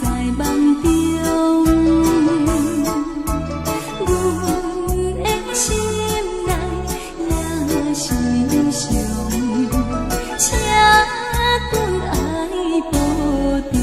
在夢中，阮的心內也是傷，請君愛保重。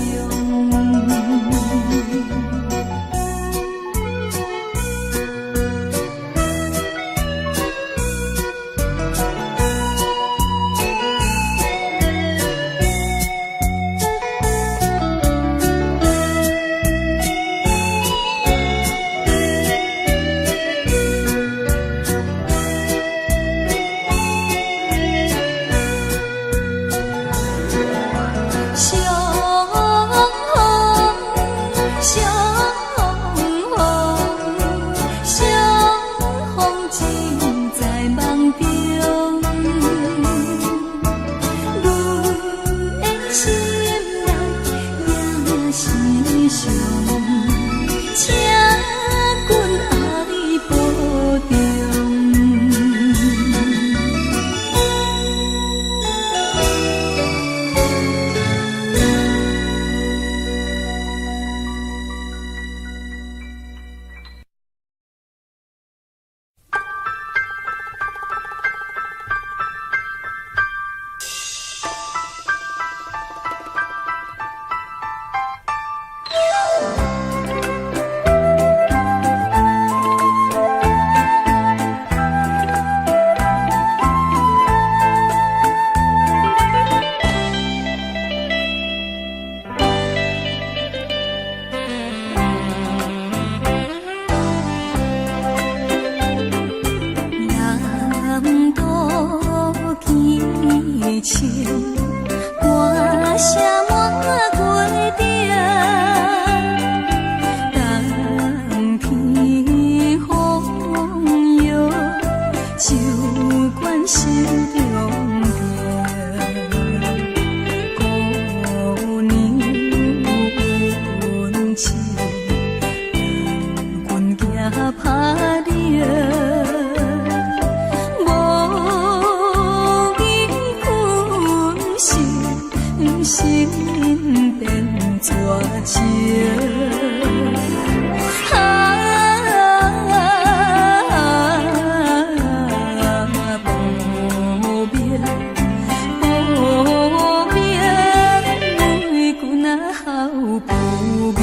相逢，相逢，相逢盡在夢中。阮的心內也是傷，請君愛保重。南渡天晴，歌聲滿月頂，冬天風雨，酒灌心中病。姑娘有恩情，阮行拍冷。無義君心，心變絕情。啊，無眠無眠，為君啊好不眠。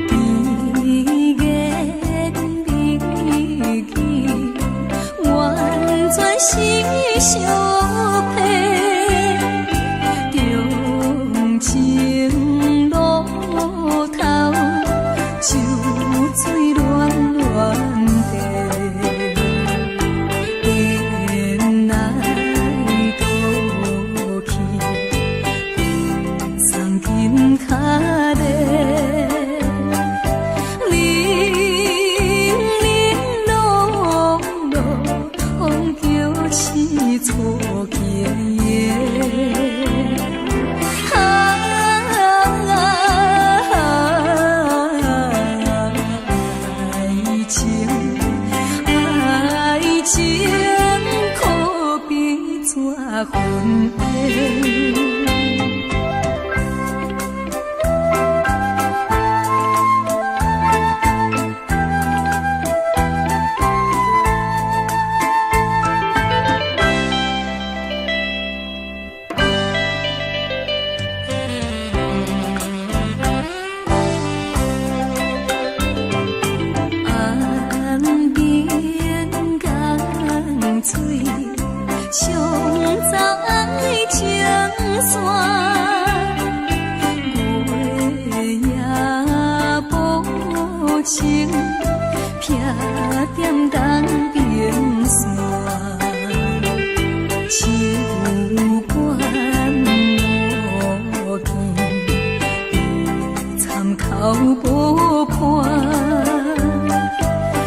甜言蜜語，完全是相騙。長情路頭，酒醉亂亂地，颠來倒去，送緊跤咧。零零落落，叫刺錯經營。啊，愛情，愛情可比紙雲煙。岸邊江水，沖走愛情線，月夜無情，避踮東邊線，酒館無見，參口無伴。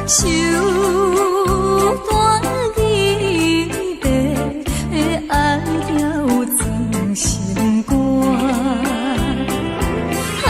手段記得，愛了裝心肝。啊，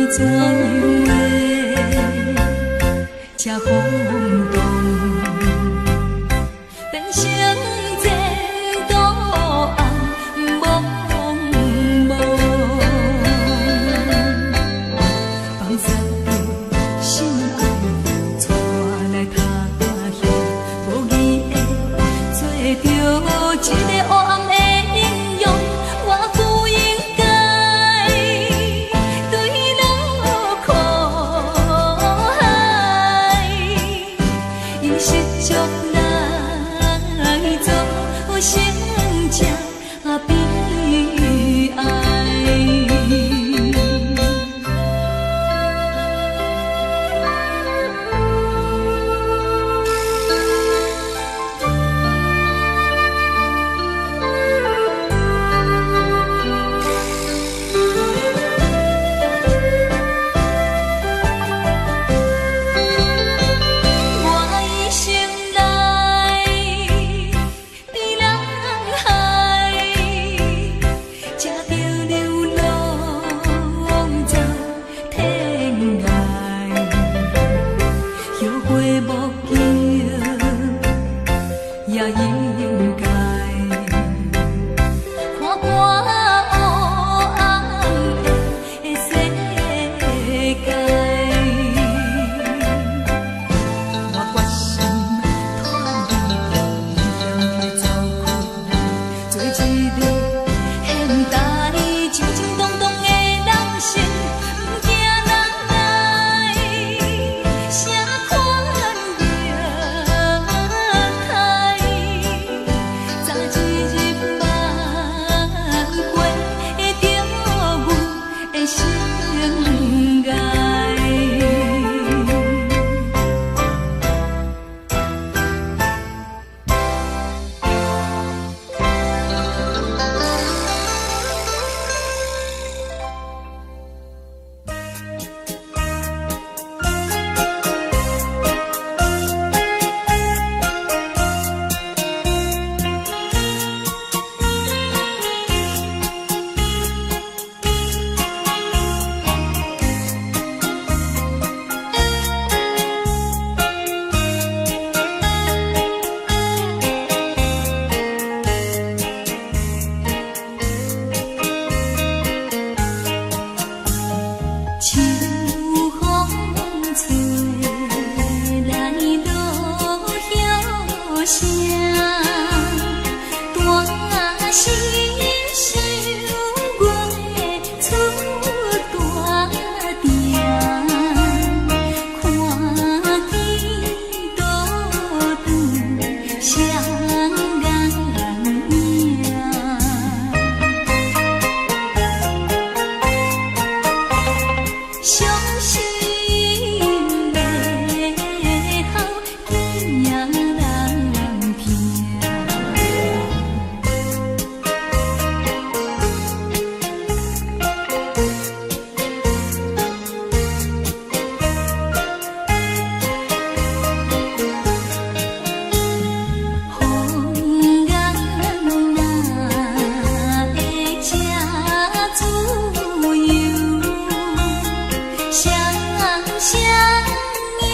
怎樣會這風動，變成前途暗濛濛。放捨著心愛，帶來他鄉，無義的做著一个黑暗的英雄，我不應該墜落苦海，用失足來造成這悲哀。我一生來佇人海，食著流浪走天涯，後悔莫及也應該。看看黑暗的世界，我決心脫離危險的走開，做一个現代正正當當的人生，毋驚人來啥款虐待，早一日挽回著阮的生涯。秋風吹來落葉聲，大聲想月出大埕，看見倒轉雙眼影。傷心的哭，囝人聽。風眼若會這自由，雙雙迎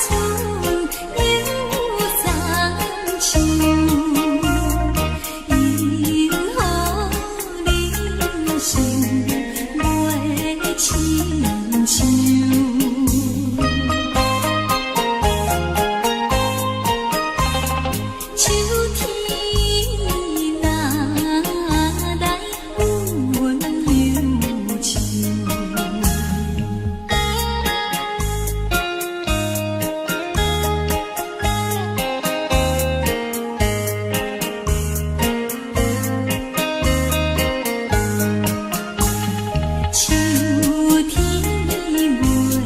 春又送秋，因何人生袂親像？秋天若來阮憂愁。秋天阮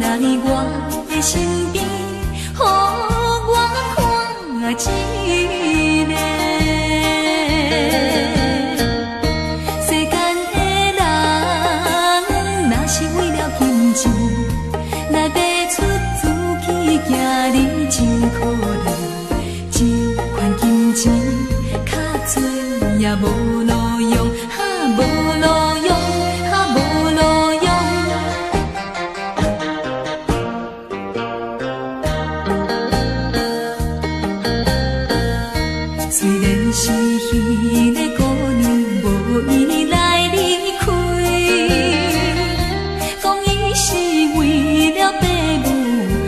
來我的身邊，予我看一个。世間的人，若是為了金錢來賣出自己囝兒，真可憐。這款金錢較濟也無路用，哈無路用，哈無路用。雖然是彼个姑娘無意來離開，講伊是為了爸母，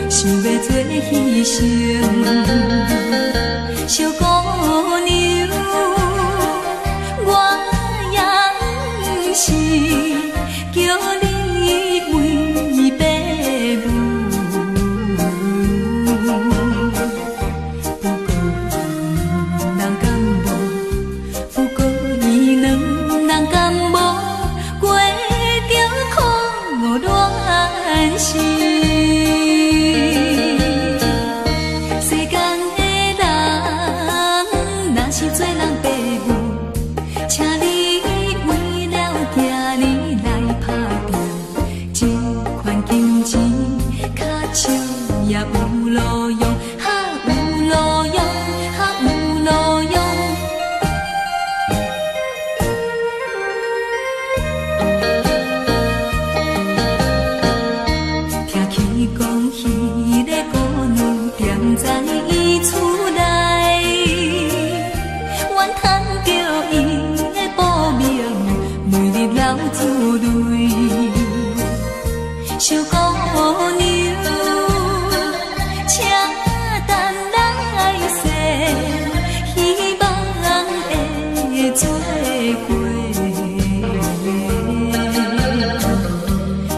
想欲做犧牲。小姑娘，我也毋是叫你為爸母。不過人敢無，不過伊兩人敢無過著苦戀心。世間的人，若是做人爸母，請你為了囝兒來打拼，這款金錢較少也有路用，哈有路用，哈有路用。聽起講，彼个姑娘踮在伊厝內，怨嘆著伊的薄命，每日流珠淚。小姑娘，請等來世，希望會做過。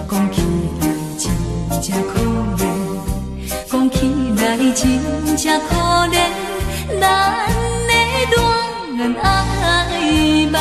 講起來真正可憐，講起來真正可憐，咱的戀愛夢。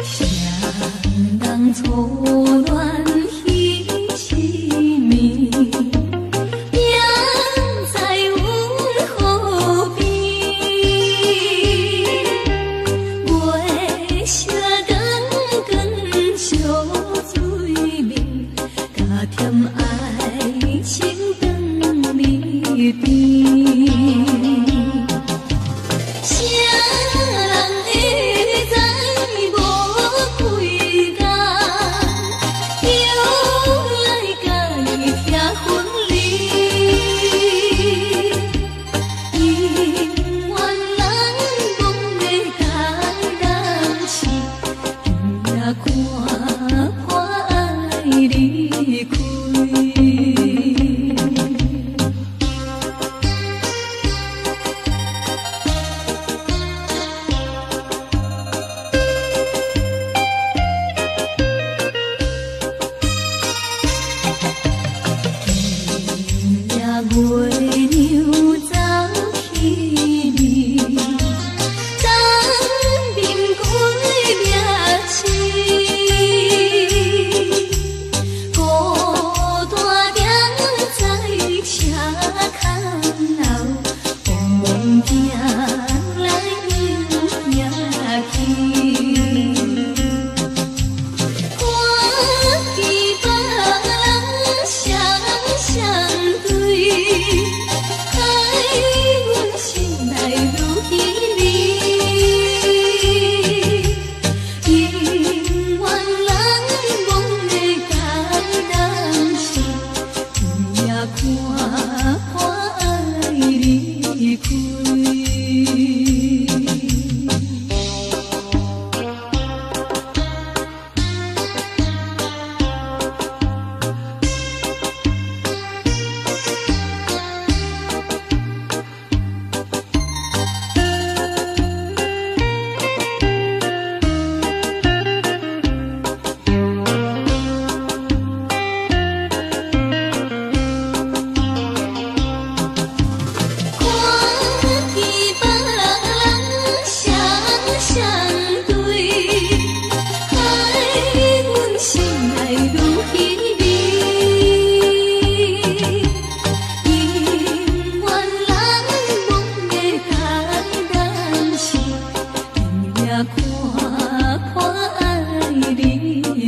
誰人初戀彼一暝，命在阮河邊。月色光光相對面，加添愛情長日甜。誰人會知無幾工，又來共伊拆分離？姻緣人講的共人死，今夜看破愛離開。今夜月娘走起暝，東面歸命時。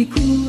開。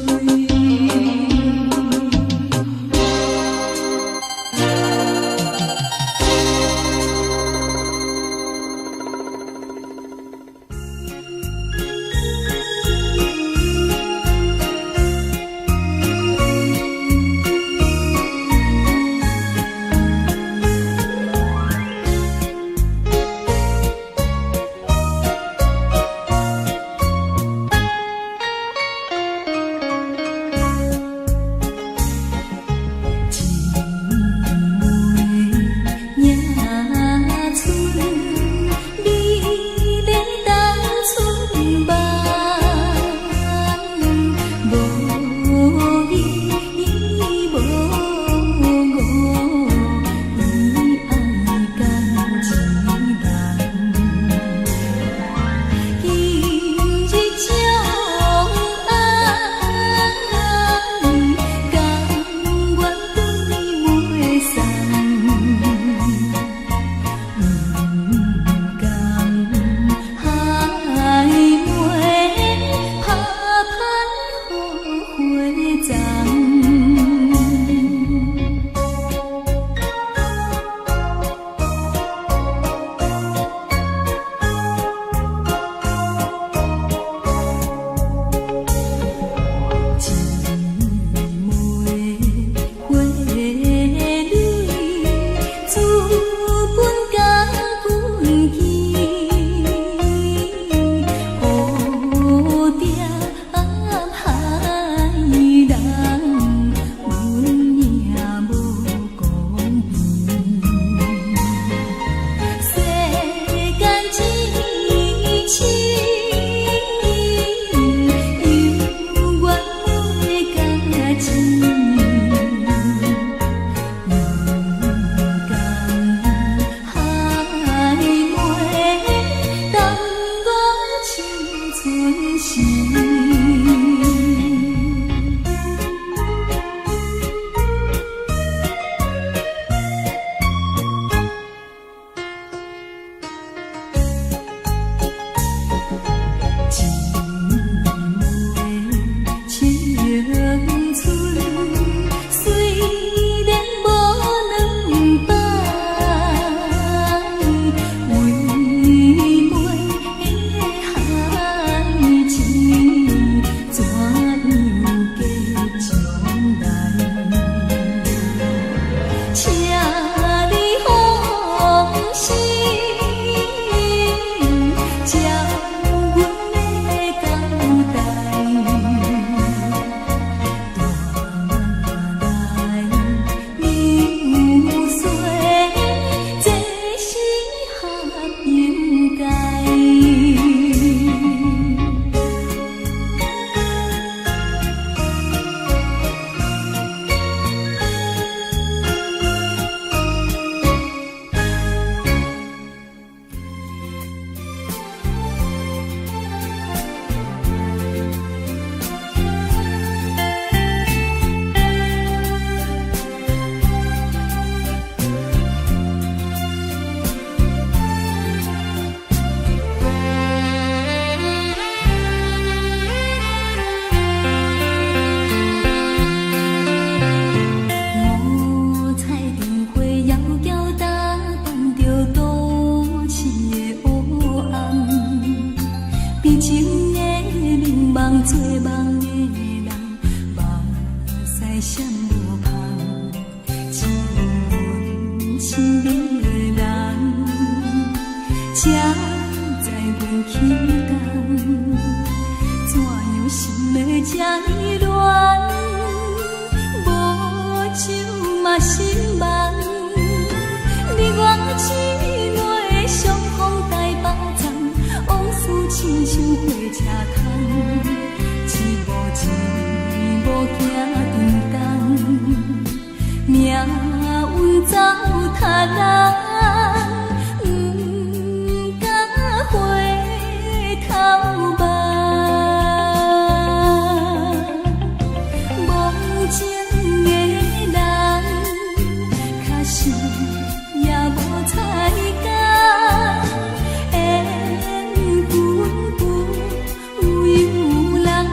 緣分不由人。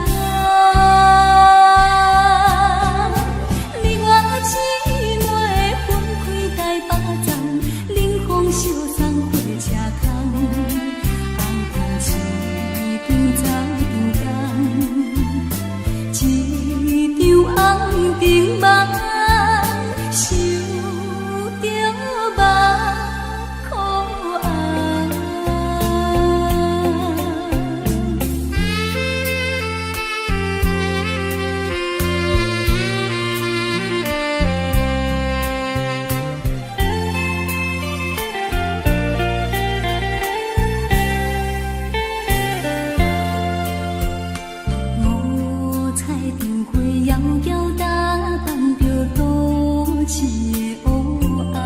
一个黑暗，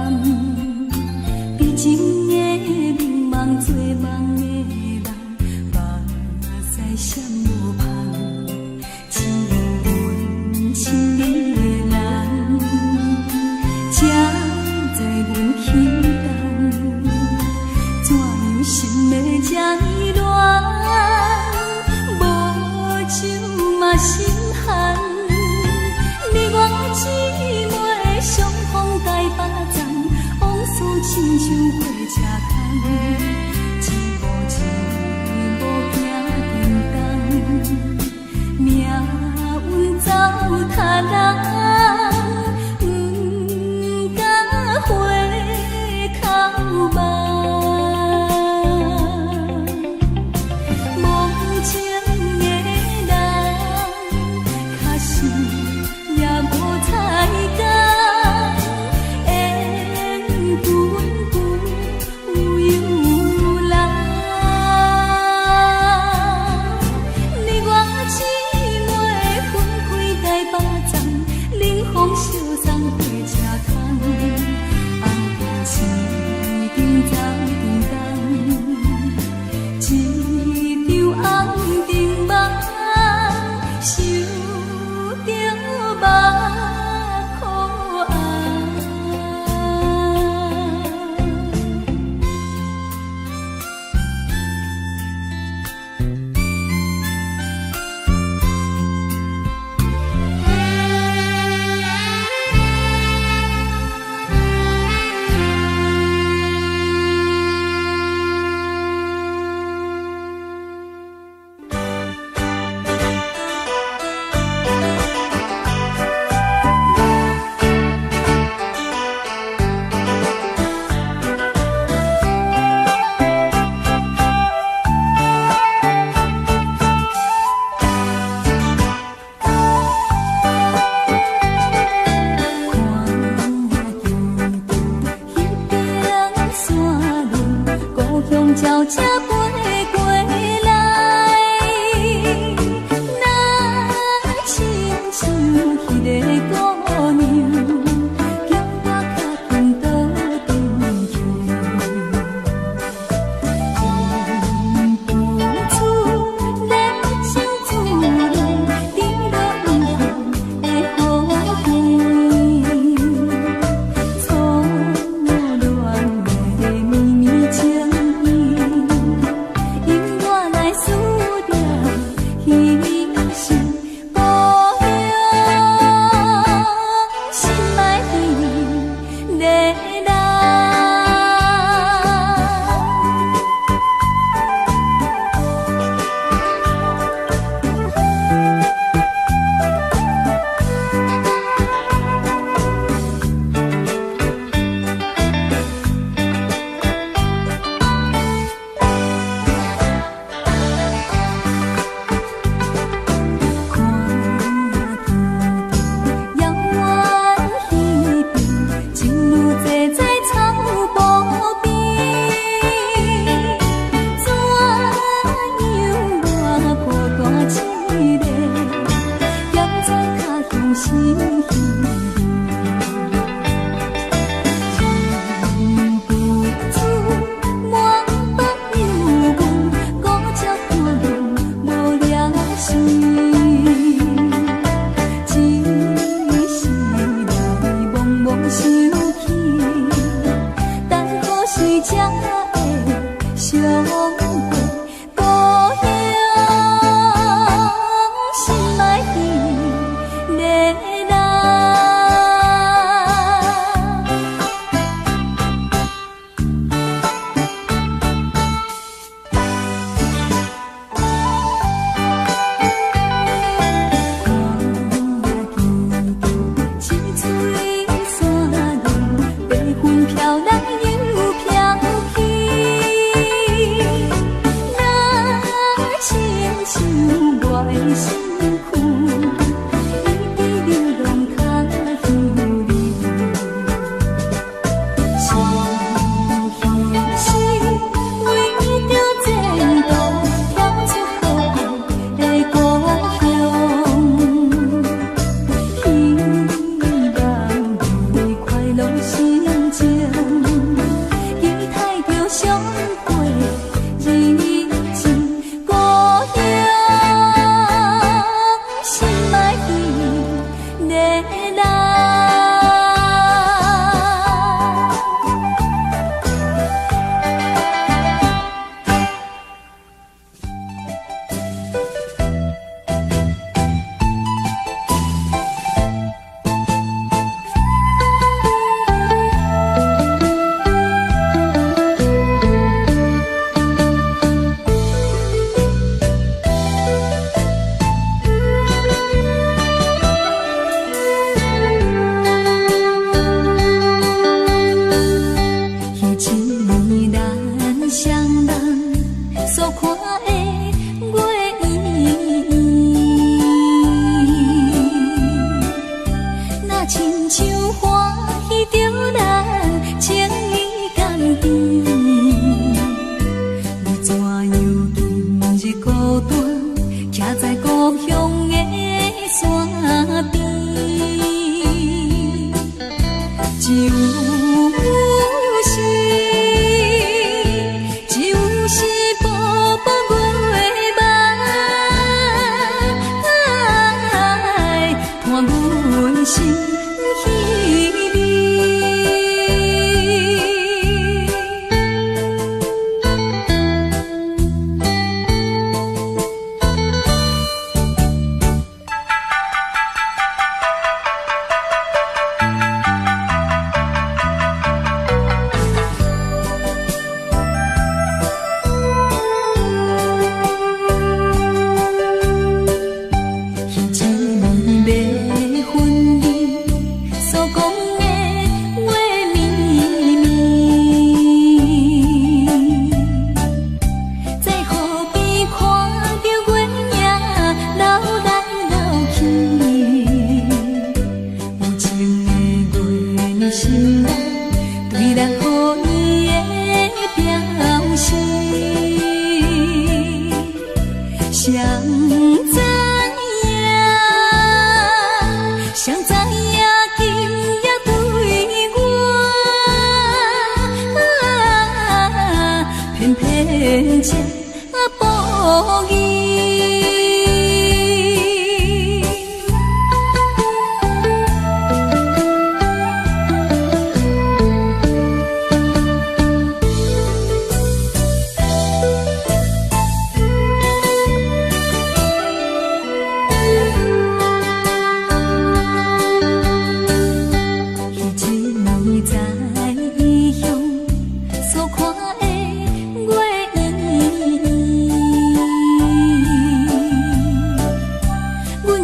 悲情的眠夢做夢的人，目屎閃無芳，只有阮親愛的人，才知阮彼冬，怎樣心會這呢亂，無酒嘛心寒。你我姊妹相逢台北站，往事親像火車空，一步一步行叮當，命運糟蹋人，毋敢回頭望。無情的人，確實也無彩工，緣分不由人。你我姊妹分開台北站，冷風相送火車空，紅燈青燈走叮當，一場紅燈夢，想著目苦紅。看見彼邊山崙，故鄉鳥才飛過來，若親像彼个姑娘，叫我較緊倒轉去。忍不住熱情自然，滴落遠的雨滴，初戀的綿綿情意，引我來思念彼時故鄉，心愛的人。看見遙遠彼邊，情侶坐在草埔邊，怎樣我孤單一个，踮在他鄉心稀微。忍不住滿腹憂怨，孤鸟伴阮無掠時，只是來茫茫想起，等何時才會相會故鄉，心愛的人。看見青翠山崙，白雲飄來又飄去，若親像我的身軀，一直流浪他鄉里。想彼時為著前途，跳出可愛的故鄉，希望為看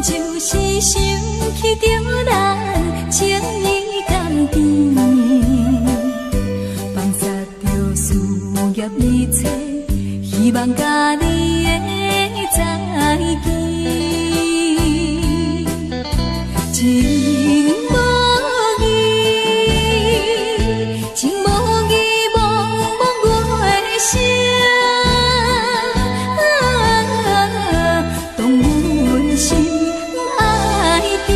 就是想起著咱情意甘甜，放殺著事業一切，希望佮你的再見。情無義，情無義，茫茫月聲，動阮心愛甜。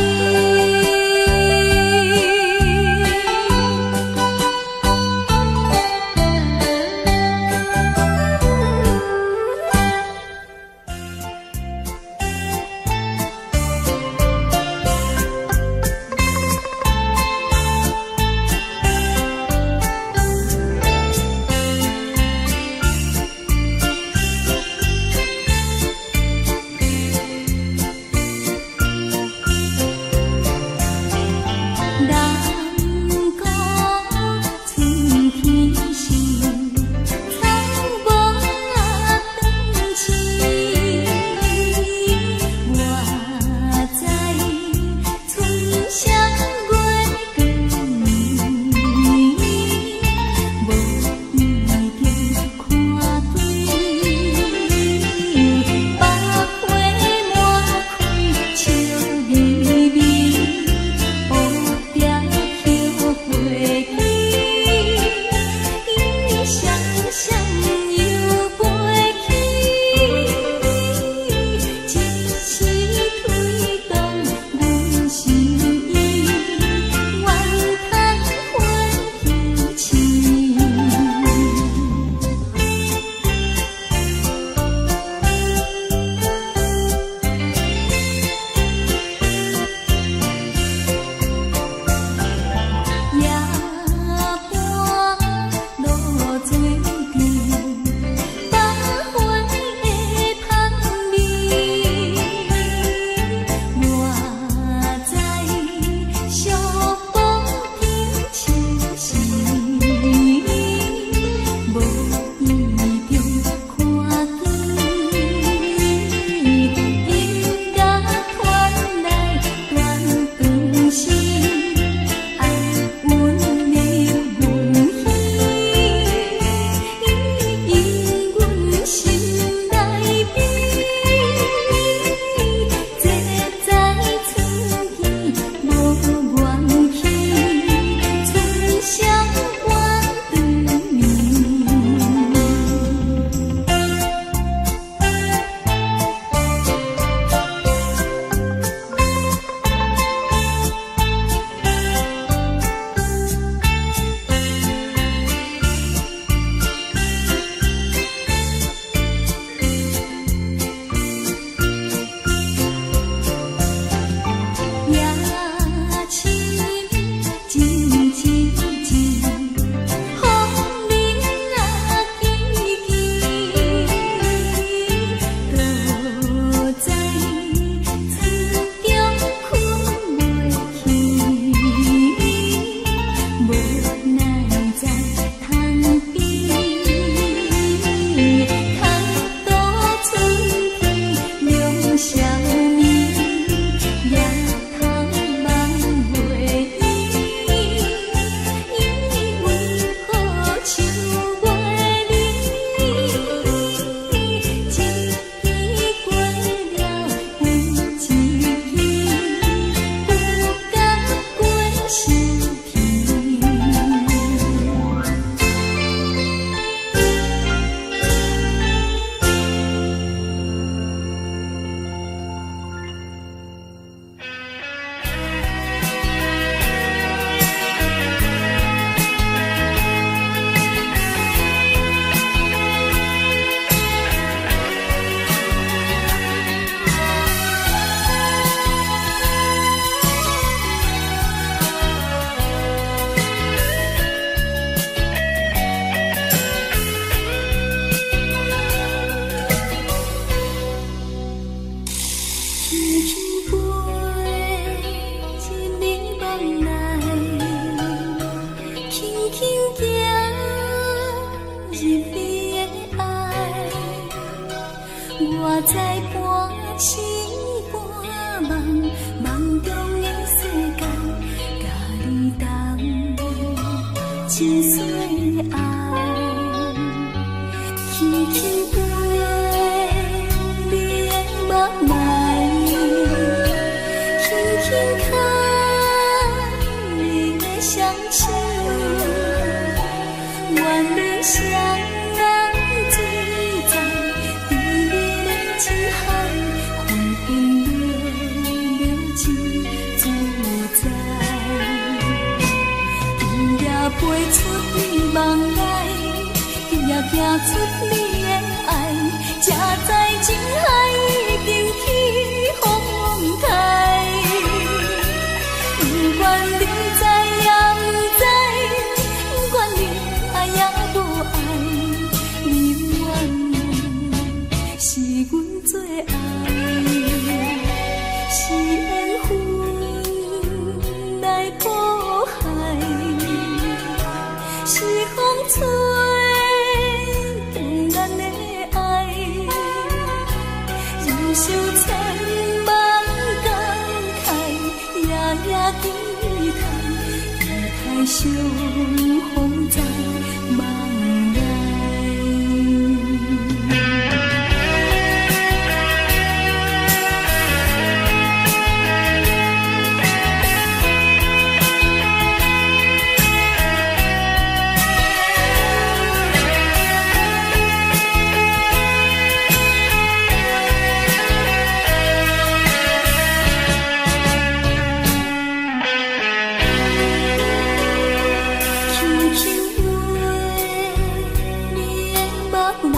真细愛，輕輕握你的目內，輕輕牽你的雙手，願你雙人醉在甜蜜的情海，分分秒秒真自在。今夜飛出你夢內，今夜行出你的愛，才知情海已經起風台。不管你知也毋知，不管你愛也無愛，你永遠是阮最愛，是緣分來譜海，是風吹斷咱的愛，忍受千萬感慨，夜夜期待，期待相逢在夢內。輕輕握你的目內，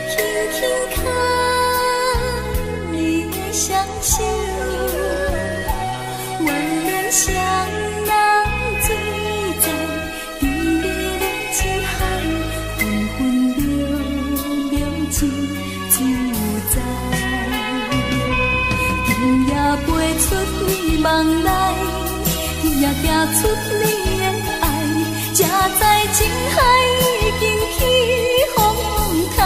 輕輕牽你的雙手，願咱雙人醉在甜蜜的情海，分分秒秒真自在。今夜飛出你夢內，今夜行出你的愛，才知情海已經起風台。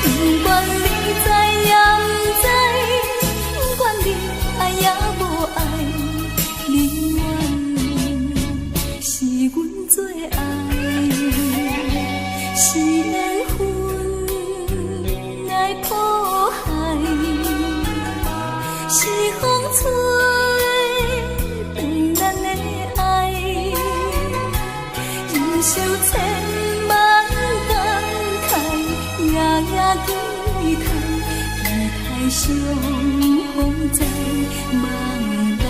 不管你知也毋知，不管你愛也無愛，你永遠是阮最愛，是緣分來譜海，是風吹斷咱的愛，忍受千萬感慨，夜夜期待，期待相逢在夢內。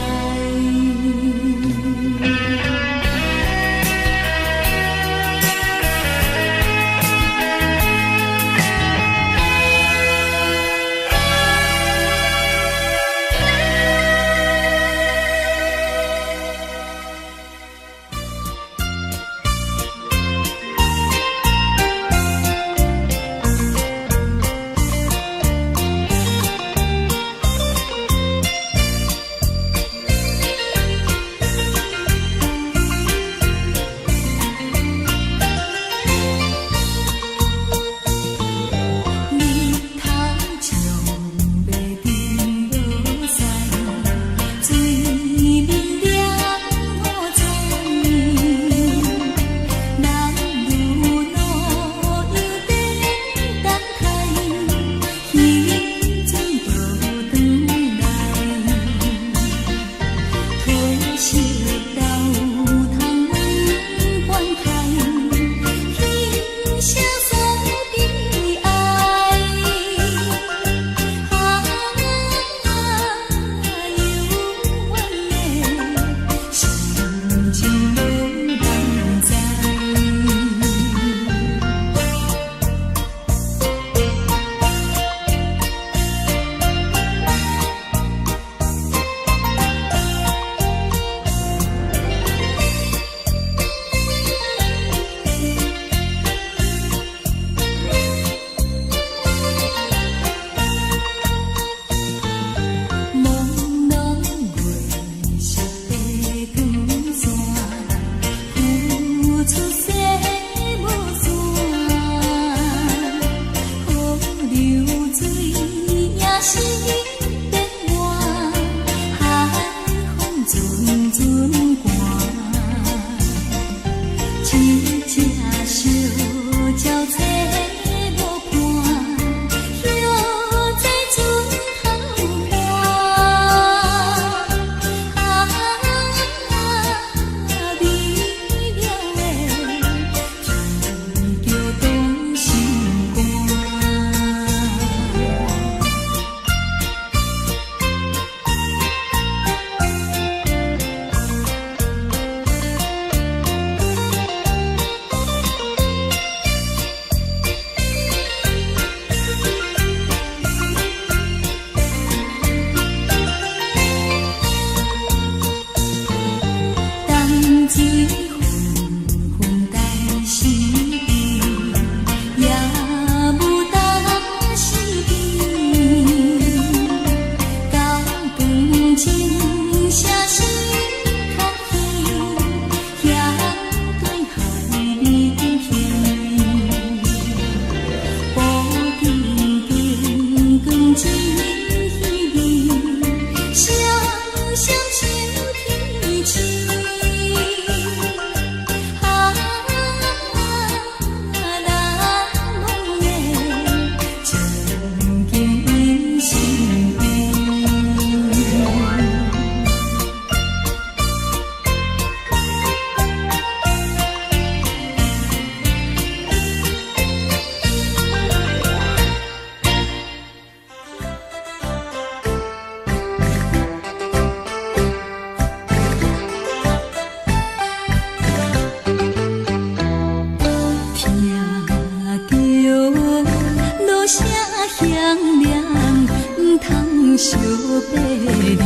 相爬你，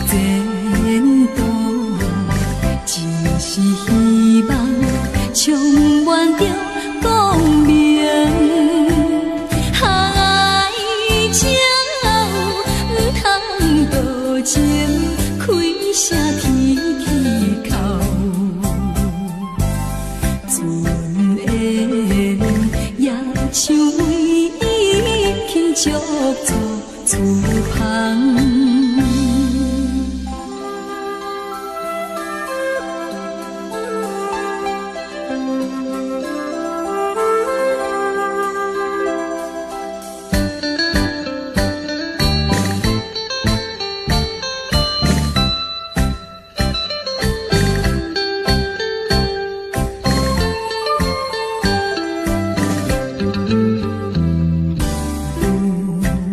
前途只是希望，充滿著光明。愛情毋通多情，開聲天氣哭。船緣也像為伊輕足做厝旁。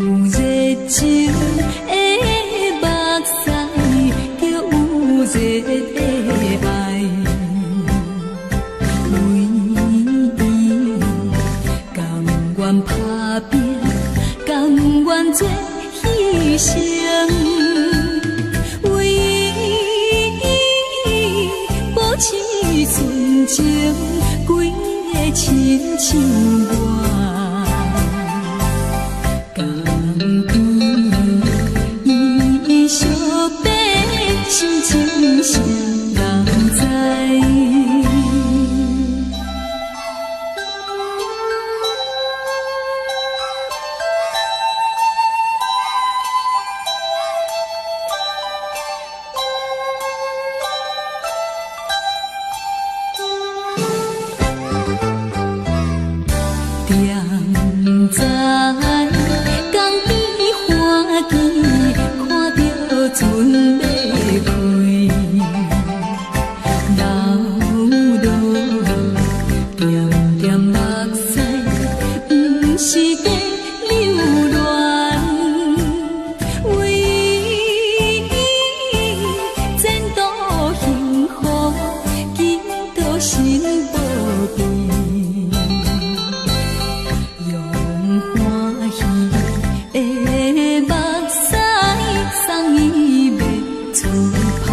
有熱情的目屎，就有熱的愛。為伊甘願打拼，甘願做犧牲。為伊保持純情，規个親像我。江邊伊相爬，心情誰人知？踮在江邊歡喜，看著船欲開，流落點點目屎，毋是在留戀，為伊前途幸福，祈禱神保庇。用歡喜的目屎送伊欲出帆。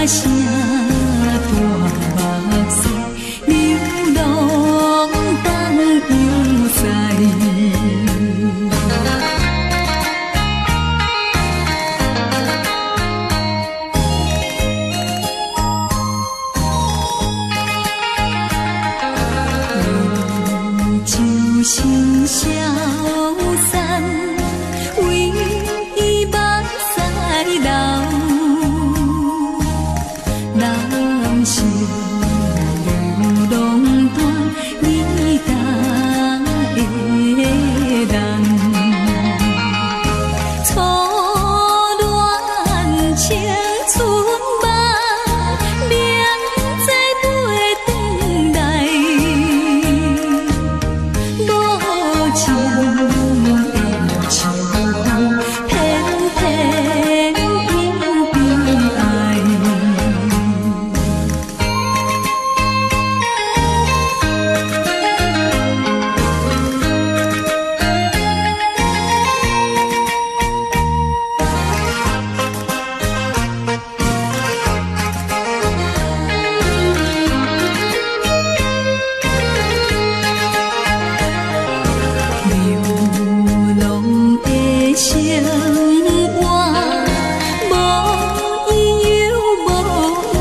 聲大目屎，流浪東洋西。酒声消散，为伊目屎流。人生流浪单，你担的人。初恋青春梦，明知袂转来。无情的秋风，偏偏又悲哀。流浪的生活，無依又無伴，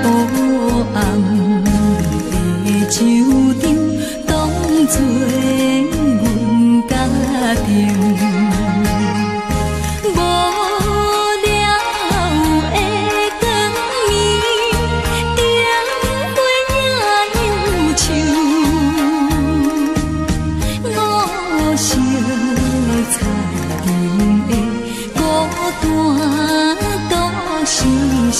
黑暗的酒場，當作阮家庭。無聊的光明，燈火影幽秋。五色彩灯的孤單獨生死。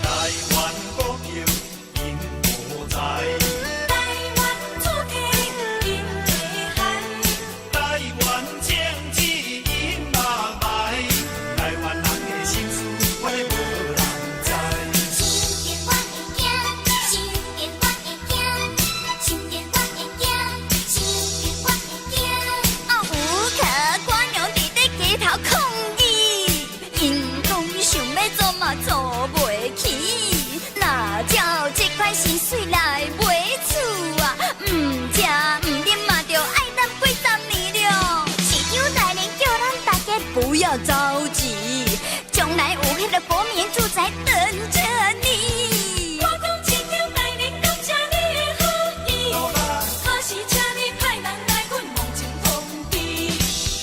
台灣股票因何在？台灣主體因地海，台灣政治𪜶目眉，台灣人的心事我咧無人知。心電我會驚，心電我會驚，心電我會驚，心電我會驚。啊，有可官員佇咧街頭抗議，𪜶講想欲做嘛做袂起，若照這款薪水來買厝啊，毋食毋啉嘛，著愛等幾十年了。市長大人叫咱大家不要着急，將來有彼个國民住宅等著你。我講市長大人感謝你的好意，可是請你派人來阮望前通知。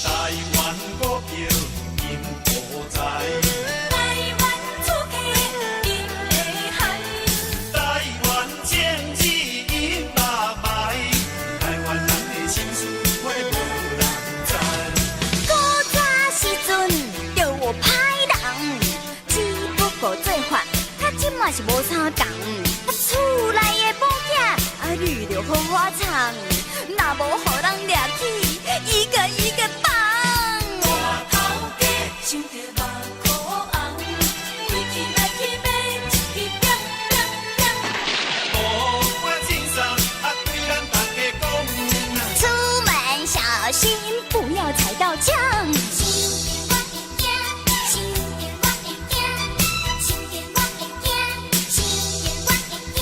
台灣股票𪜶何在？台灣主體𪜶會害，台灣政治𪜶目眉，台灣人的心事我咧無人知。古早時陣就有歹人，只不過做法佮這馬是無相仝。厝內的某囝啊，你著好好藏，若無予人掠去，一個一個放。大頭家想著目箍紅，規氣來去欲一支扁扁扁。無我精神啊，對咱大家講。出門小心，不要踩到槍。心電我會驚，心電我會驚，心電我會驚，心電我會驚。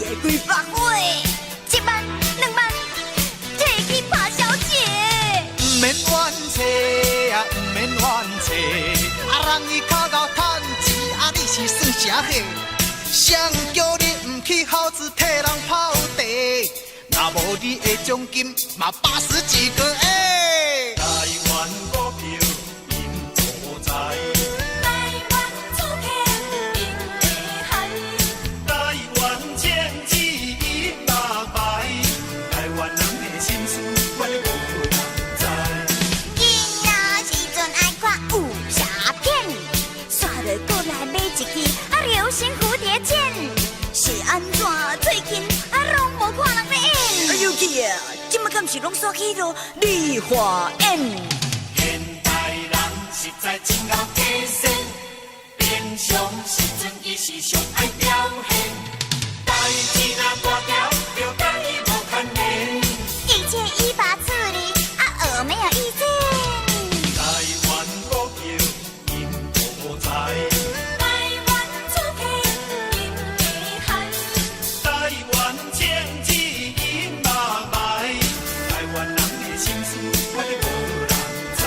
的幾百歲，一萬兩萬，提去拍小姐。毋免怨妻啊，毋免怨妻，啊人伊較𠢕趁錢，啊你是算啥貨？誰叫你毋去孝子替人泡茶？若無你的獎金，嘛80幾個欸。台灣股票贏無知，台灣主客贏下海，台灣政治贏目牌，台灣人的心事，我無人知。囡仔時陣愛看武俠片，煞落閣來買一支啊流星蝴蝶劍，是按怎最近啊攏無看人咧演？哎呦去啊！這馬敢是攏煞去囉理髮院？現代人實在真𠢕假仙，平常時陣伊是上愛表現，代誌若大條，就佮伊無牽連。一切依法處理，啊，我沒有意見。台灣股票贏無知，台灣主客贏下海，台灣政治贏目牌，台灣人的心事，我無人知。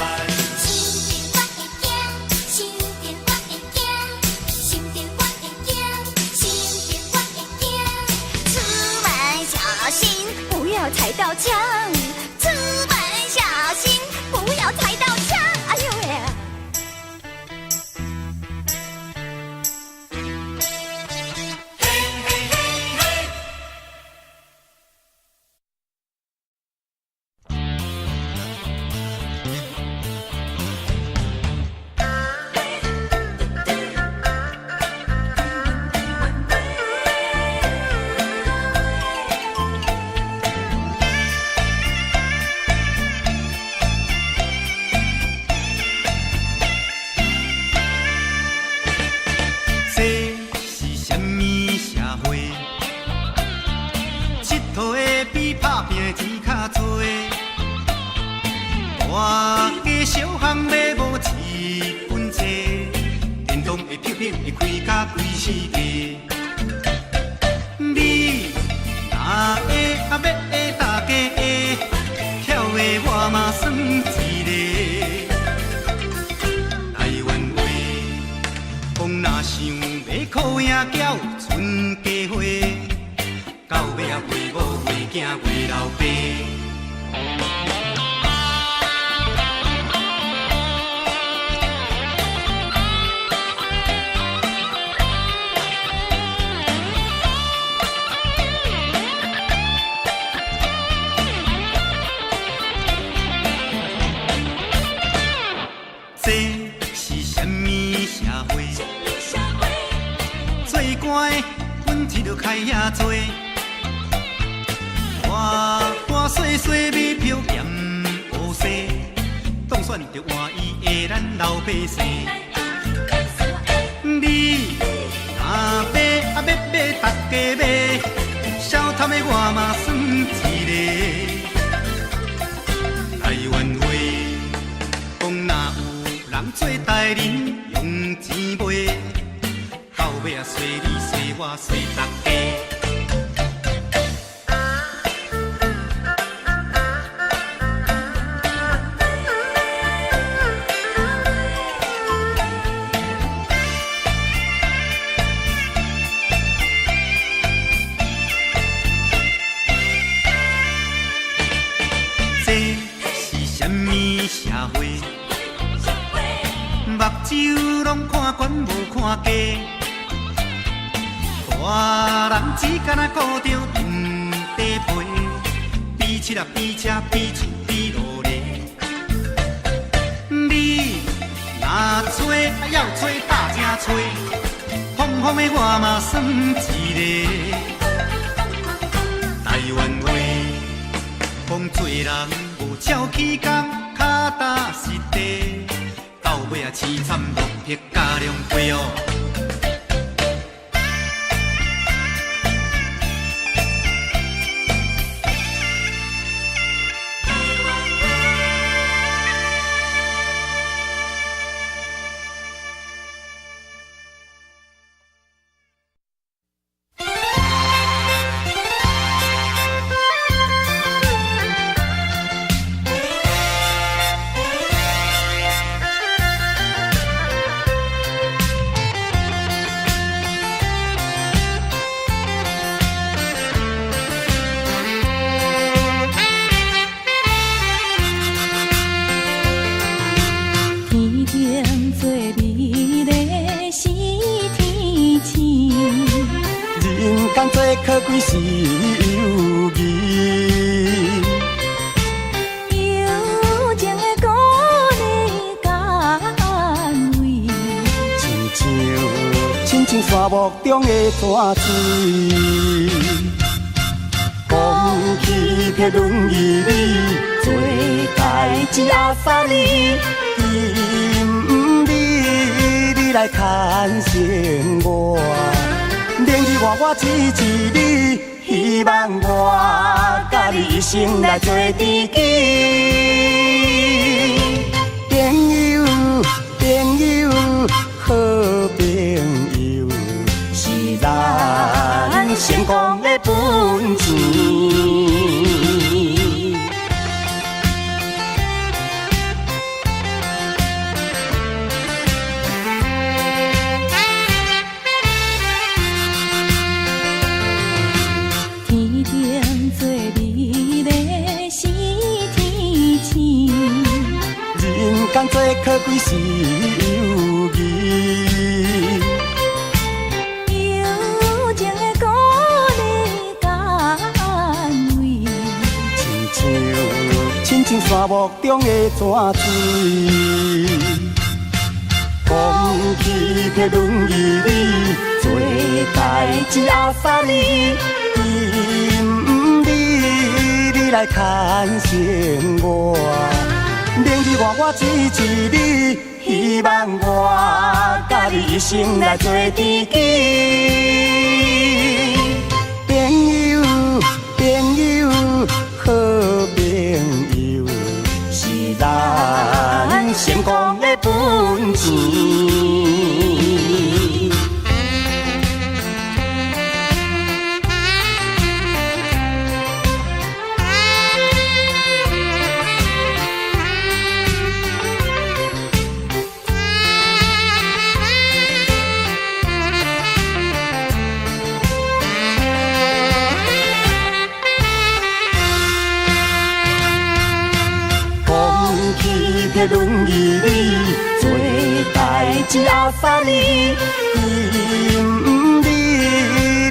想著我會驚，想著我會驚，想著我會驚，想著我會驚。出門小心，不要踩到牆。出門小心，不要踩到牆。哎呦喂！嘿嘿嘿嘿。這是啥物社會？𨑨迌的比拍拚的錢較濟，大街小巷買無一本冊，電動會拍拍會開甲規世界。你若會啊欲會大家會，巧的我嘛算一个。台灣話，講若想欲苦贏繳春家花，到尾啊袂某袂囝袂老爸。這是啥物社會？做官的阮這著開遐濟，大大細細馬票兼烏西，當選就換伊的咱老百姓。你若買啊欲買，大家買，小貪的我嘛算一个。台灣話，講若有人做代人用錢買，到尾啊，衰你衰我衰大家。這是啥物社會？目睭攏看懸無看低，大人只干焦顧著囤地皮，比車啊比車比厝比勞力。你若揣啊要揣大正揣，風風的我嘛算一个。台灣話，講做人無超起工，跤踏實地，到尾啊淒慘落魄甲兩杯哦。台可貴是友誼。友情的鼓勵佮安慰，親像親像沙漠中的泉水。講起彼論義理，做代誌阿薩利，今日你來牽線我，明日我我支持你，希望我佮你一生來做知己。朋友，朋友，好朋友，是咱成功的本錢。天頂最美麗是天星，人間最可貴是友誼。友情的鼓勵佮安慰，親像親像沙漠中的泉水。講起彼論義理，做代誌阿薩利，今日你來牽線我，明日我我支持你，希望我佮你一生來做知己。朋友，朋友，好朋友，是咱成功的本錢。講起彼論義理，做代誌阿薩利，今日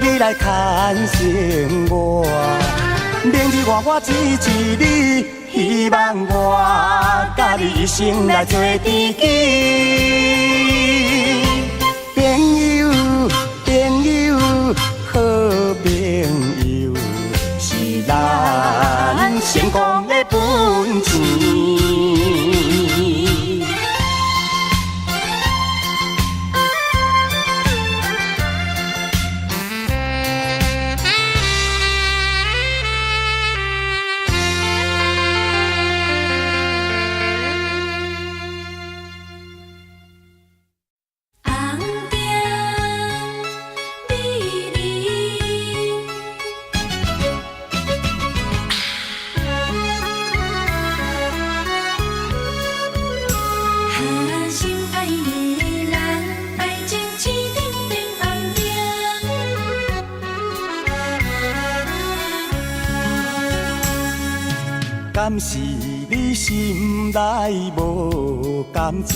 你來牽線我，明日我我支持你，希望我佮你一生來做知己。朋友，朋友，好朋友，是咱成功的本錢。紅燈美麗。哈，心愛的人，愛情市頂變紅燈。敢是你心內無感情，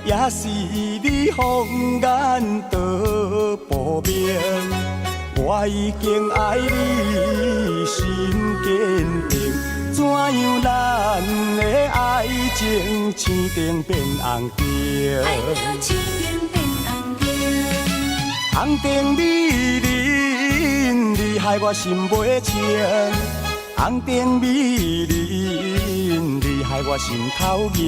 也是你謊言都不明。我已經愛你心堅定，怎樣咱的愛情市頂變紅燈？愛情市頂變紅燈，紅燈美人，你害我心袂清。紅燈美人，你害我心頭硬。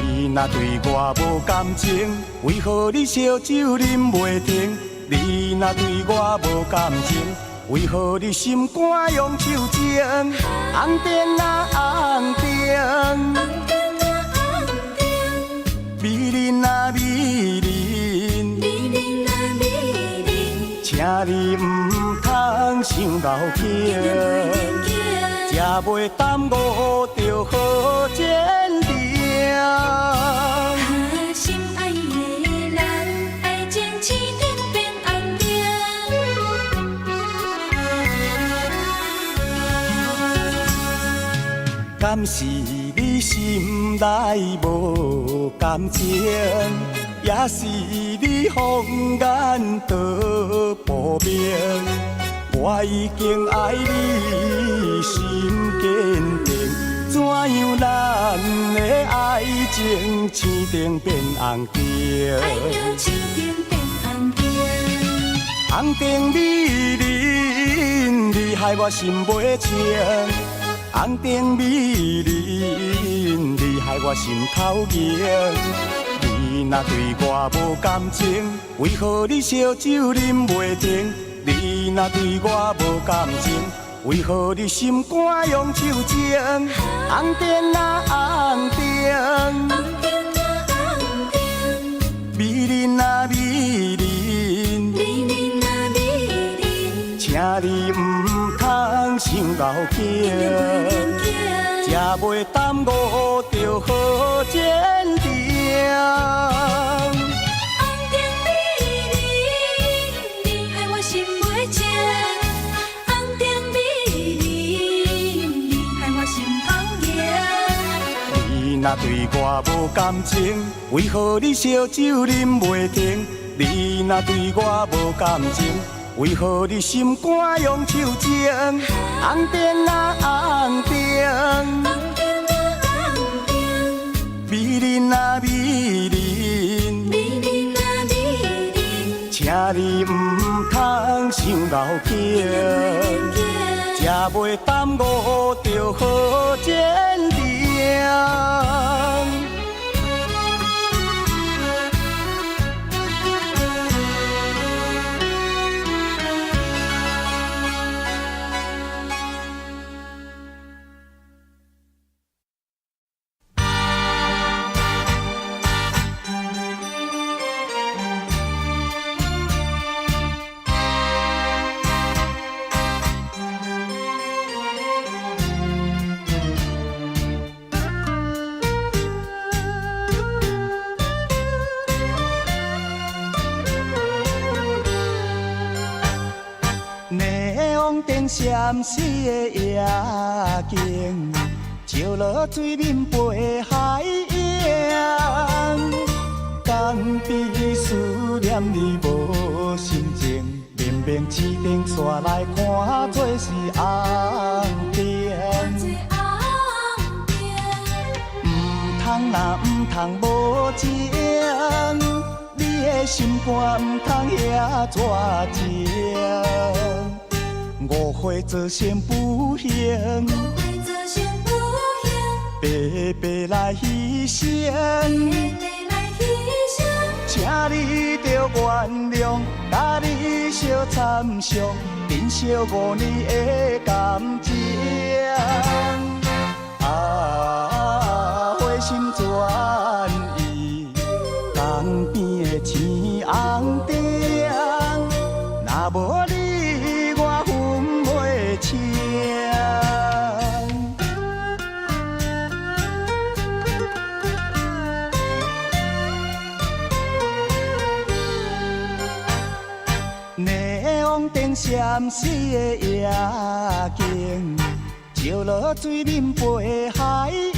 你若對我無感情，為何你燒酒啉袂停？你若對我無感情，為何你心肝用手情？紅燈啊紅燈，紅燈啊紅燈，美人啊美人，美人啊美人，請你毋通傷厚情，才袂耽誤著好前程。哈，心愛的人，愛情市頂變紅燈。敢是你心內無感情，也是你放眼倒薄命。我已經愛你心堅定，怎樣咱的愛情青燈變紅燈？愛情青燈變紅燈。紅燈美人，你害我心袂清。紅燈美人，你害我心頭硬。你若對我無感情，為何你燒酒啉袂停？你若對我無感情，為何你心肝用手情？紅燈啊紅燈，紅燈啊紅燈，美人啊美人，美人啊美人，請你毋通傷厚情，才袂耽誤著好前程。紅燈美人，你害我心袂清。紅燈美人，你害我心頭硬。你若對我無感情，為何你燒酒啉袂停？你若對我無感情，為何你心肝用手情？紅燈啊紅燈，紅燈啊紅燈，美人啊美人，美人啊美人，請你毋通傷厚情，才袂耽誤著好前程。閃烁的夜景，照落水面飞海影，江边思念你無心情，明明青燈煞來看做是紅燈。毋通若毋通無情，你的心肝毋通遐绝情。誤會造成不幸，白白來犧牲。請你著原諒，佮你相參詳，珍惜5年的感情。啊，回心轉意，江邊的青紅燈，若無你，我分袂清。霓虹燈閃爍的夜景，照落水面飞海影，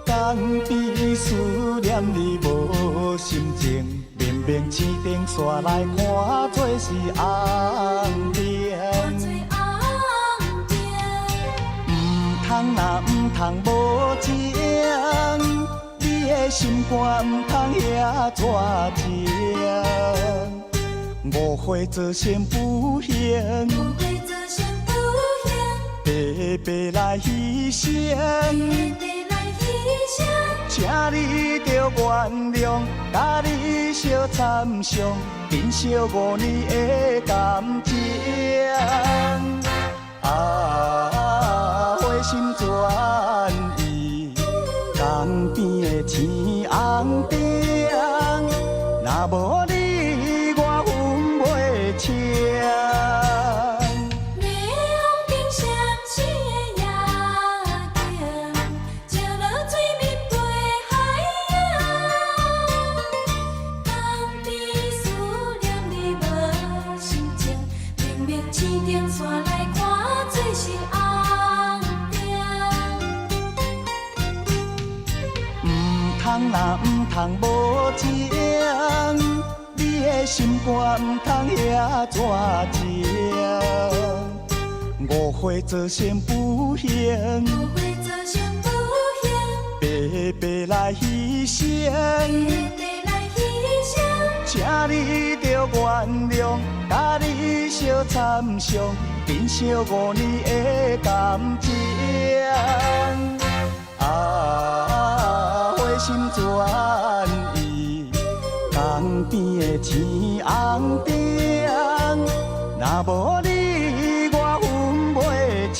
江边思念你無心情，明明青燈煞來看做是紅燈。毋通若毋通無情，你的心肝毋通遐绝情。誤會造成不幸，白白來犧牲。請你著原諒，佮你相參詳，珍惜5年的感情。啊，回心轉意，江邊的青紅燈，若無你，我分袂清。霓虹燈閃爍的夜景，照落水面飛海影。江邊思念你無心情，明明青燈煞來看做是紅燈。毋通通若毋通無情，你的心肝毋通遐绝情。誤會造成不幸，誤會造成不幸，白白來犧牲，白白來犧牲。請你著原諒，佮你相參詳，珍惜5年的感情。啊，回心轉意，江邊的青紅燈，若無你，我分袂清。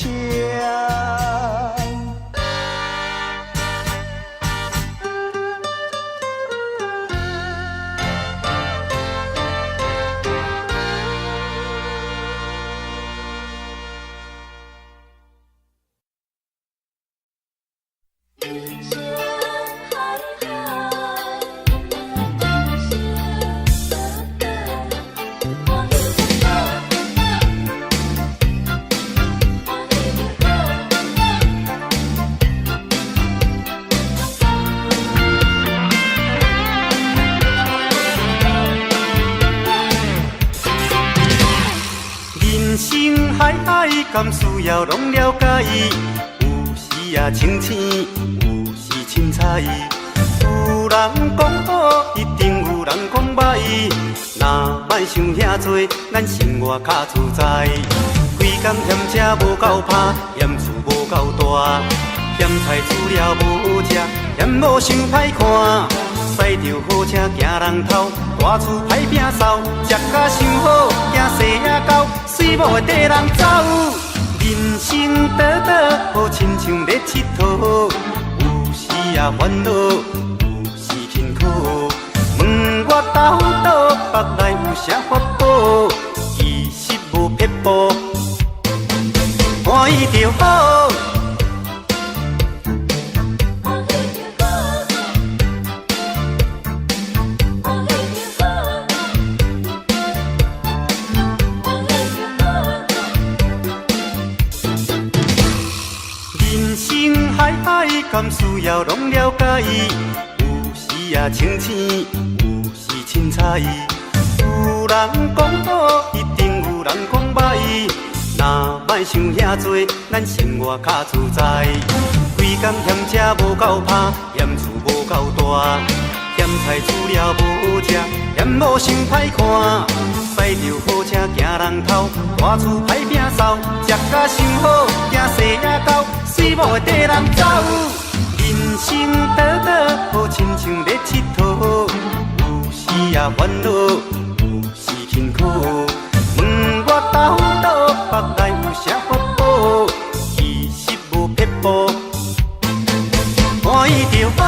人生海海，人生短短，欢喜就好，欢喜就好。人生海海，甘需要攏了解？有時啊清醒，有時凊彩。有人講好，一定有人講歹。若莫想遐濟，咱生活較自在。規工嫌食無夠飽，嫌厝無夠大，嫌菜煮了無好食，嫌某傷歹看。駛著好車驚人偷，大厝歹摒掃，食甲傷好，驚細仔狗，媠某會綴人走。人生短短，好親像咧𨑨迌，有時啊煩惱，有時勤苦。問我兜倒腹內有啥法寶？其實無撇步，歡喜就好。歡喜就好，歡喜就好，歡喜就好。人生海海，甘需要攏了解？有時啊清醒，有時凊彩。有人講好，一定有人講歹。若莫想遐濟，咱生活較自在。規工嫌食無夠飽，嫌厝無夠大，嫌菜煮了無好食，嫌某傷歹看。駛著好車驚人偷，大厝歹摒掃，食甲傷好，驚細仔狗，媠某會綴人走。人生短短，好親像咧𨑨迌，有時啊煩惱，有時勤苦。問我兜倒腹內有啥法寶？其實無撇步，歡喜就好。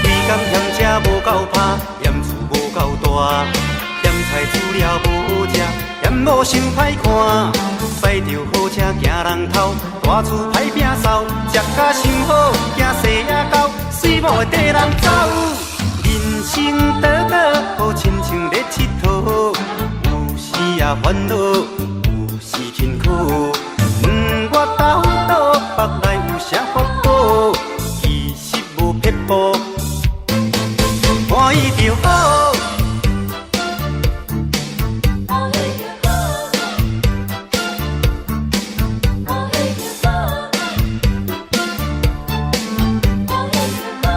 規工嫌食無夠飽，嫌厝無夠大，嫌菜煮了無好食，嫌某傷歹看。駛著好車驚人偷，大厝歹摒掃，食甲傷好，驚細仔狗，媠某會綴人走。人生短短，好親像咧𨑨迌，有時啊煩惱，有時勤苦。問我兜倒腹內有啥法寶？其實無撇步，歡喜就好。歡喜就好，歡喜就好，歡喜就好，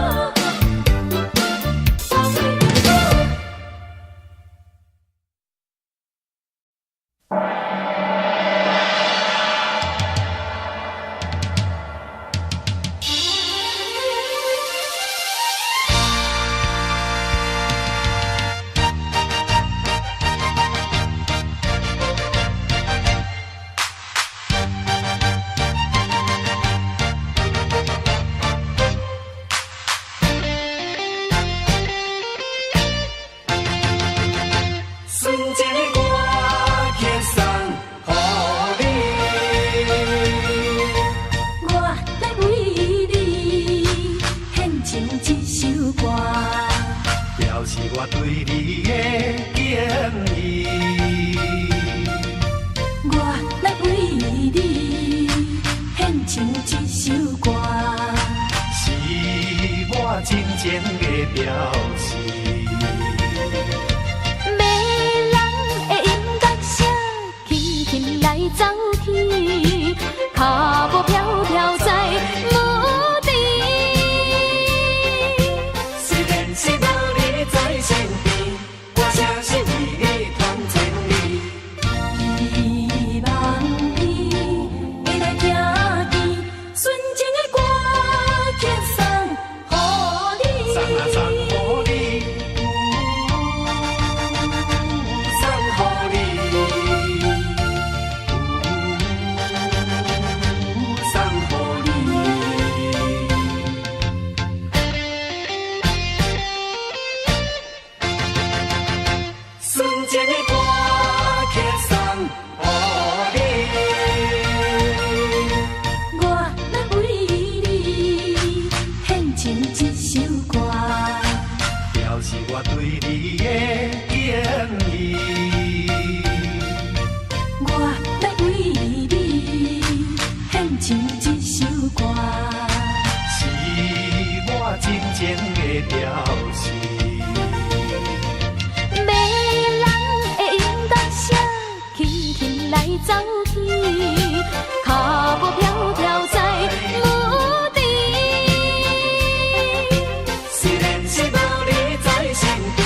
歡喜就好。來走去，跤步飄飄在無邊。雖然是無你在身邊，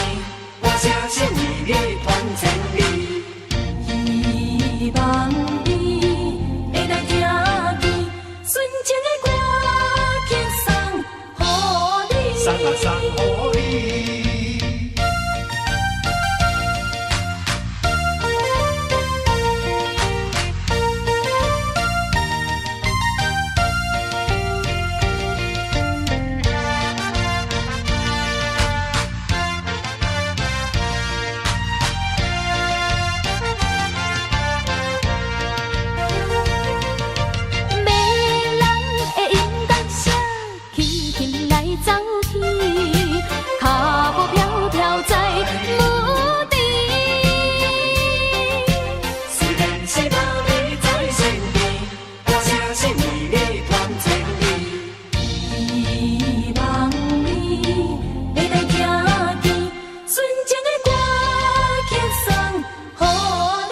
歌聲是為你傳千里。希望你會當聽見純情的歌曲送予你。送啊送予你。迷人的音樂聲，輕輕來走去，跤步飄飄在無邊。雖然是無你在身邊，歌聲是為你傳千里。希望你會當聽見純情的歌曲送予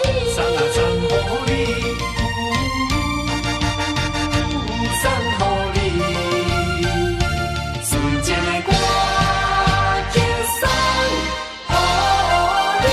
你。送啊送予你，送予你，純情的歌曲送予你。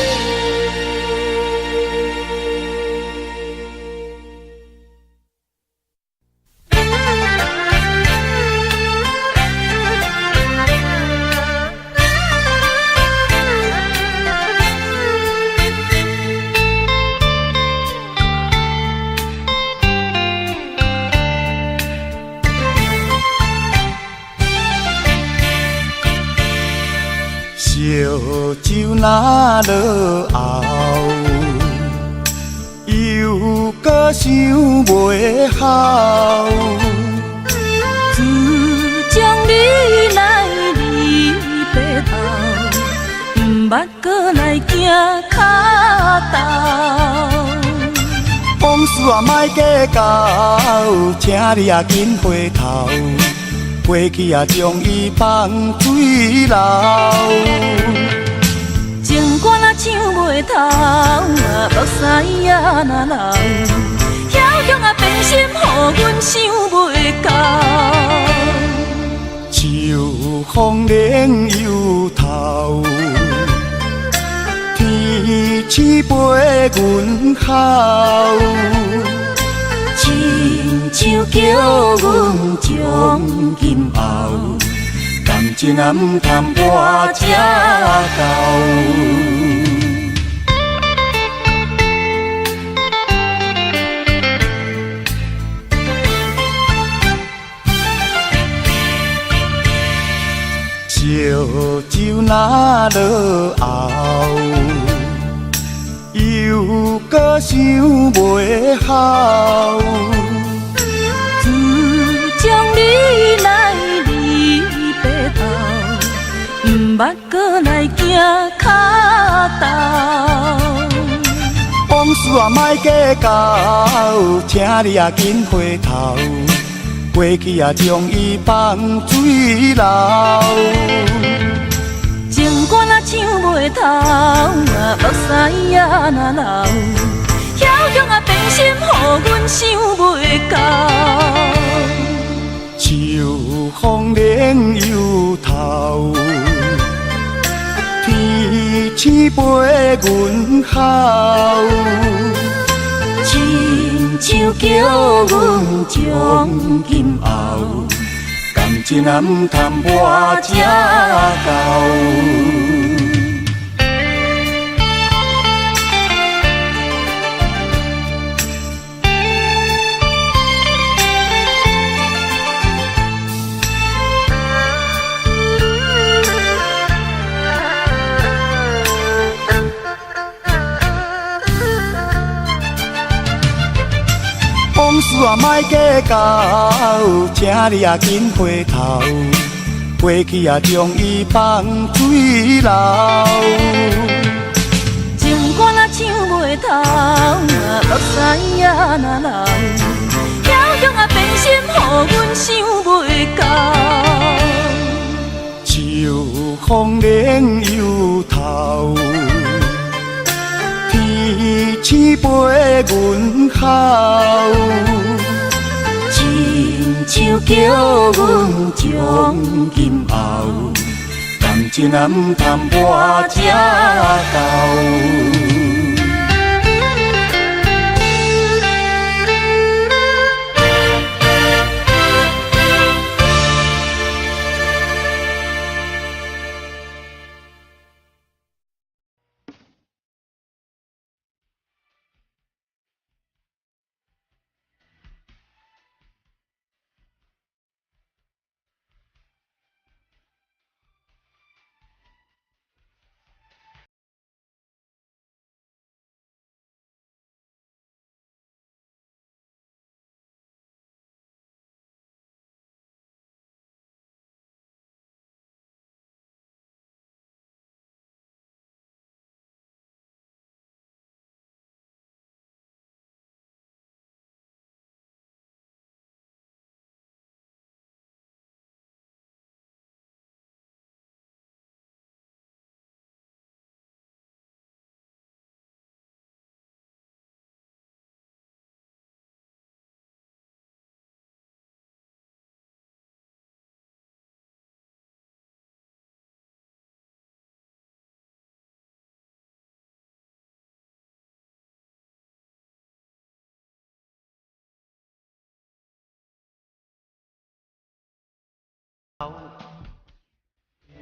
烧酒若落喉，又阁想袂好。自从你來離別後，毋捌閣來行跤頭。往事啊，莫計較，請你啊緊回頭，過去啊將伊放水流。情歌若唱袂透，目屎啊若流，梟雄啊變心，予阮想袂到。秋風冷又透，天星陪阮哭。親像叫阮從今後，感情啊毋通活這厚。烧酒若落喉，又阁想袂好。自从你來離別後，毋捌閣來行跤頭。往事啊，莫計較，請你啊緊回頭，過去啊將伊放水流。情歌若唱袂透，目屎啊若流，梟雄啊變心，予阮想袂到。秋風冷又透，天星陪阮哭。親像叫阮從今後，感情啊毋通活這厚。往事啊，莫計較，請你啊緊回頭，過去啊將伊放水流。情歌若唱袂透，目屎啊若流，梟雄啊變心，予阮想袂到。秋風冷又透，天星陪阮哭，亲像叫阮从今后，感情仔毋通活这厚。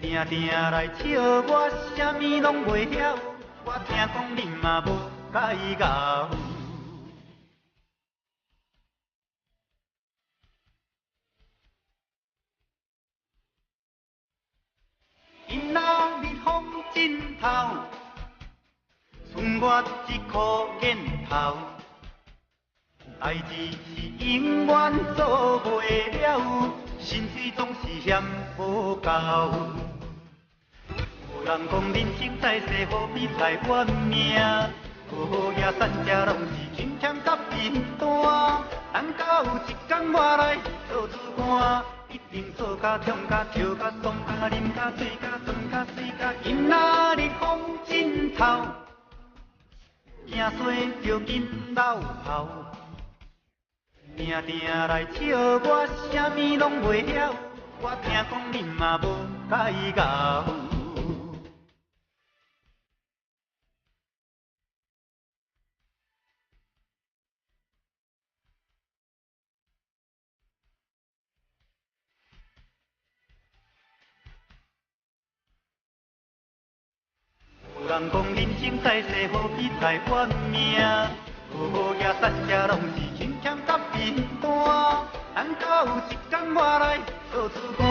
定定來笑我，啥物攏袂曉。我聽講恁嘛無介𠢕。今仔日風真透，剩我一箍癮頭。代誌是永遠做袂了，薪水總是嫌無夠。有人講人生在世何必來怨命，好野散食攏是輕俭佮貧惰。等到有一天我來做主官，一定做甲痛甲笑甲爽甲啉甲醉甲酸甲水甲。今仔日風真透，驚洗著緊老頭。定定來笑我，啥物攏袂曉。我聽講恁嘛無介𠢕。有人講人生在世何必來怨命，好野散食攏是輕俭佮貧惰。等到有一天我來做主官，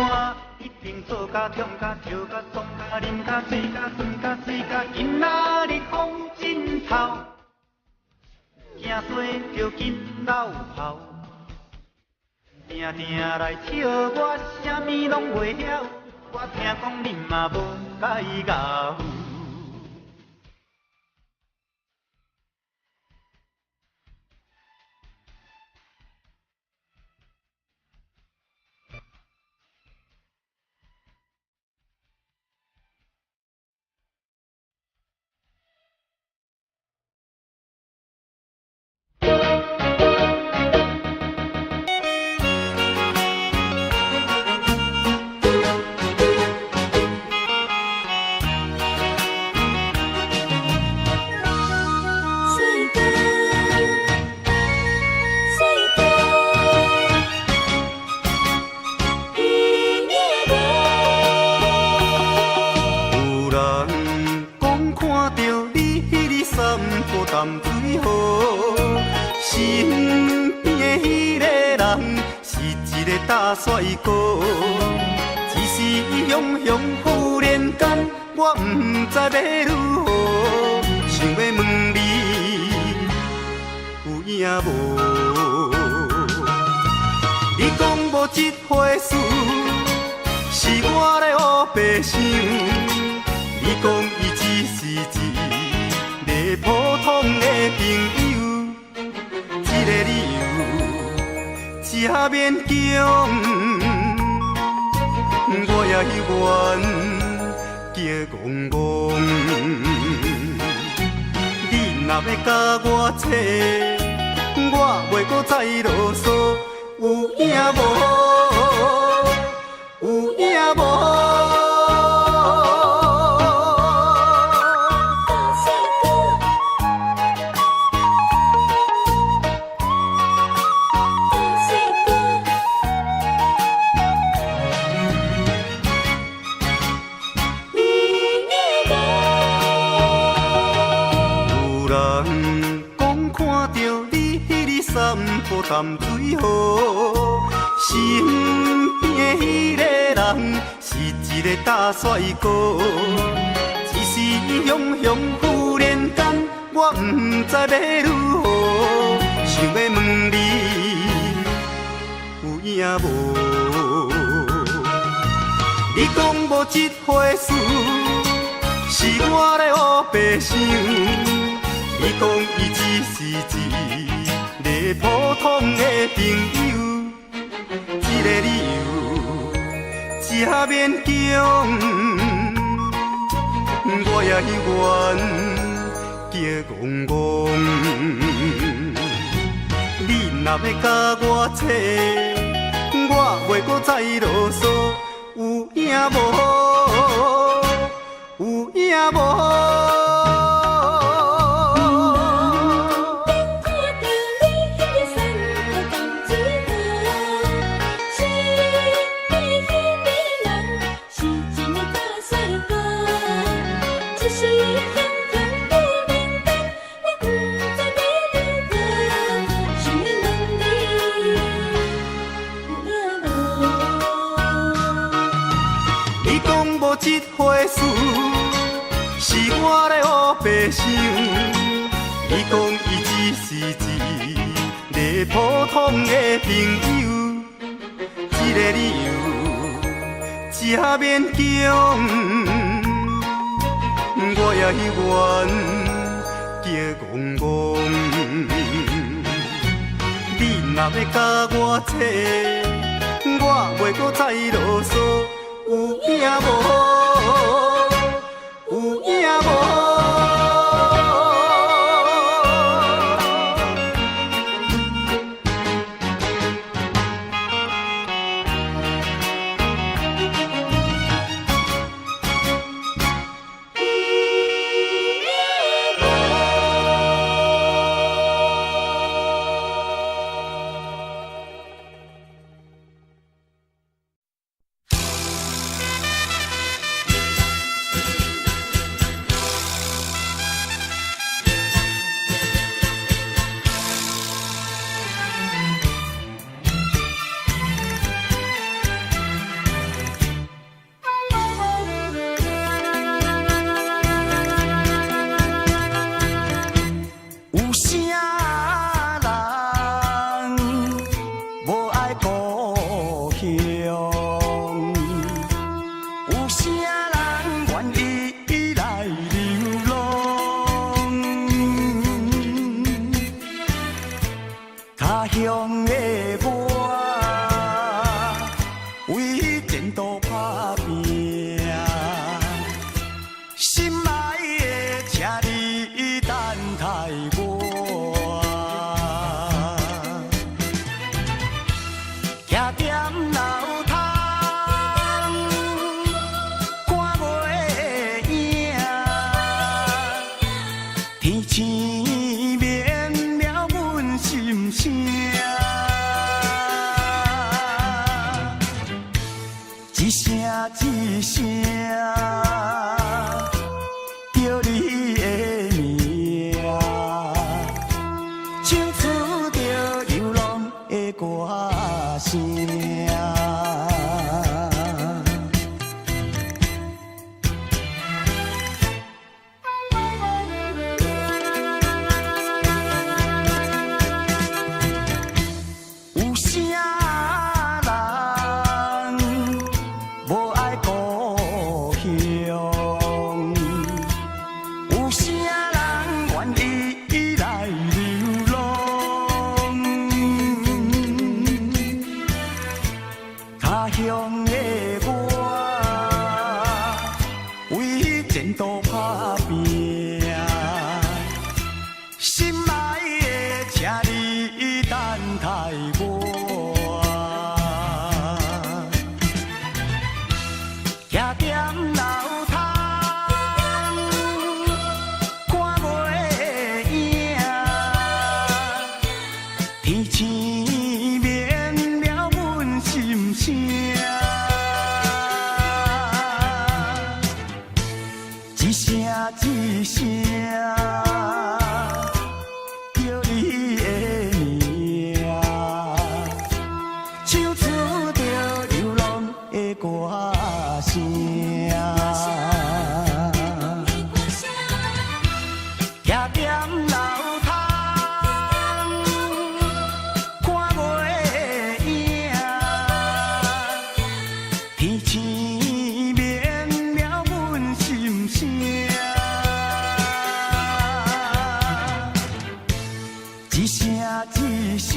一定做甲痛甲笑甲爽甲啉甲醉甲酸甲水甲。今仔日風真透，驚洗著緊老頭。定定來笑我，啥物攏袂曉。我聽講恁嘛無介𠢕。大帥哥，只是伊雄雄忽然間，我毋知欲如何，想欲問你有影無？你講無這回事，是我咧烏白想。你講伊只是一个普通的朋友，這个理由這勉強，我也猶原驚戆戆。恁若欲共我找，我袂閣再囉嗦，有影無？有影無？有人講看著你彼日散步淡水河，身邊的彼个人是一個大帥哥，一時雄雄忽然間，我毋知欲如何，想欲問你有影無？你講無這回事，是我咧烏白想。你講伊只是一个普通的朋友，這个理由這勉強，我也猶原激戇戇。你若欲共我找，我袂閣再囉嗦，有影無？有影無？你講無這回事，是我咧烏白想。你講伊只是一个普通的朋友，這个理由這勉強，我也猶原激戇戇。你若欲共我找，我袂閣再囉嗦，有影無？有影無？有啥人無愛故鄉？有啥人願意來流浪？他鄉的我，為前途打拼，心愛的，請你等待我。徛踮樓窗，看袂影，天星免了阮心聲。一聲一聲叫你的名，唱出著流浪的歌聲。有啥人無愛故鄉？有啥人願意來流浪？天星免了阮心聲，一聲一聲叫你的名，唱出著流浪的歌聲。徛踮樓窗，看袂影，天星免了阮心聲，一聲一聲。